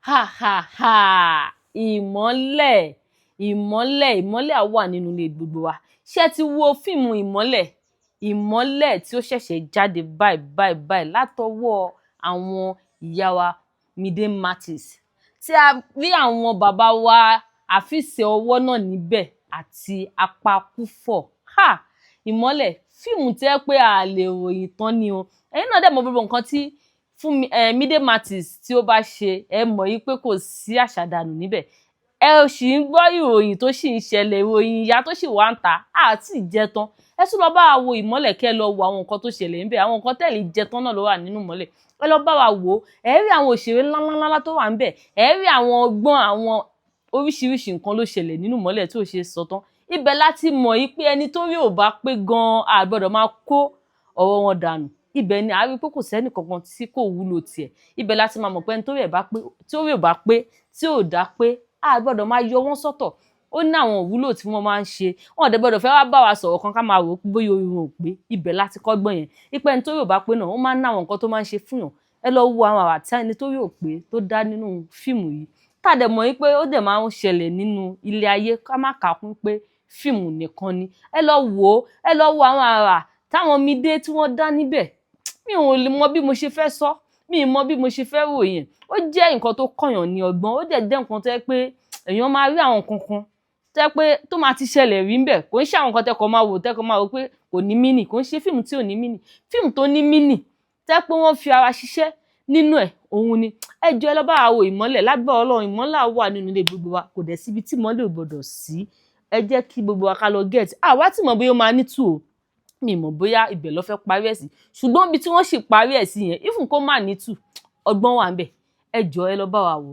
Ha ha ha! Ìmọ́lẹ̀, ìmọ́lẹ̀, ìmọ́lẹ̀ á wà nínú ilé gbogbo wa. Ṣé ẹ ti wo fíìmù Ìmọ́lẹ̀? Ìmọ́lẹ̀ tí ó ṣẹ̀ṣẹ̀ jáde báyìí báyìí báyìí látọwọ́ àwọn ìyá wa Mide Martins, tí a rí àwọn bàbá wa Afeez Ọwọ́ náà níbẹ̀ àti Apakúfọ̀. Ha! Ìmọ́lẹ̀, fíìmù tẹ́ pé a lè ròyìn tán ni o. Ẹ̀yin náà dẹ̀ mọ gbogbo nǹkan tí fún Mide Martins tí ó bá ṣe, ẹ mọ̀ yí pé kò sí àṣàdànù níbẹ̀. Ẹ sì ń gbọ́ ìròyìn tó sì ń ṣẹlẹ̀, ìròyìn ìyá tó sì wà ń ta àti ìjẹ tán. Ẹ tún lọ bá wa wo Ìmọ́lẹ̀, kẹ́ ẹ lọ wo àwọn nǹkan tó ṣẹlẹ̀ níbẹ̀. Àwọn nǹkan tẹ́lẹ̀ jẹ tán náà ló wà nínú Ìmọ́lẹ̀. Ẹ lọ bá wa wò ó. Ẹ rí àwọn òṣèré ńláńláńlá tó wà níbẹ̀, ẹ rí àwọn ọgbọ́n, àwọn oríṣiríṣi nǹkan ló ṣẹlẹ̀ nínú Ìmọ́lẹ̀ tí ò ṣe é sọ tán. Ibẹ̀ láti mọ̀ yí pé ẹni tó rí ò bá pé gan-an, a gbọ́dọ̀ máa kó ọ̀rọ̀ wọn dànù. Ibẹ̀ ni a rí pé kò sẹ́nì kankan tí kò wúlò tiẹ̀. Ibẹ̀ láti máa mọ̀ pé ẹni tó rí ẹ̀ bá pé, tí ó rí ò bá pé, tí ò dá pé, a gbọ́dọ̀ máa yọ wọ́n sọ́tọ̀. Ó ní àwọn ìwúlò tí wọ́n máa ń ṣe. Wọn ò dẹ̀ gbọ́dọ̀ fẹ́ wá bá wa sọ̀rọ̀ kan ká máa rò ó pé bóyá orí wọn ò pé. Ibẹ̀ láti kọ́gbọ́n yẹn wípé ẹni tó rí ò bá pé náà, ó máa ń ní àwọn nǹkan tó máa ń ṣe fún yàn. Ẹ lọ wo àwọn àrà tí ẹni tó rí ò pé tó dá nínú fíìmù yìí, tá a dẹ̀ mọ̀ wípé ó dẹ̀ máa ń ṣẹlẹ̀ nínú ilé ayé, ká má kà á kún pé fíìmù nìkan ni. Ẹ lọ wò ó, ẹ lọ wo àwọn àrà táwọn Mide tí wọ́n dá níbẹ̀. Mi ò lè mọ bí mo ṣe fẹ́ sọ, mi ì mọ bí mo ṣe fẹ́ ròyìn. Ó jẹ́ nǹkan tó kọ̀yàn ní ọgbọ́n. Ó dẹ̀ jẹ́ nǹkan tó jẹ́ pé èèyàn máa rí àwọn nǹkan kan tó jẹ́ pé tó máa ti ṣẹlẹ̀ rí ńbẹ̀. Kò ń ṣe àwọn nǹkan tẹ́kọ̀ọ́ máa wò, tẹ́kọ̀ọ́ máa wò pé kò ní meaning. Kò ń ṣe fíìmù tí ò ní meaning, fíìmù tó ní meaning tó jẹ́ pé wọ́n fi ara ṣiṣẹ́ nínú ẹ̀ òun ni. Ẹ jọ̀ọ́, ẹ lọ bá wa wo Ìmọ́lẹ̀. Lágbára Ọlọ́run, ìmọ́lẹ̀ á wà nínú ilé gbogbo wa. Kò dẹ̀ síbi tí ìmọ́lẹ̀ ò gbọdọ̀ sí. Ẹ jẹ́ kí gbogbo wa ká lọ get. Àwa tí mọ̀ bóyá ó máa ní two o, mi mọ̀ bóyá ibẹ̀ ló fẹ́ parí ẹ̀ sí, ṣùgbọ́n ibi tí wọ́n sì parí ẹ̀ sí yẹn, even kó má ní two, ọgbọ́n wà ńbẹ̀. Ẹ jọ̀ọ́, ẹ lọ bá wa wò.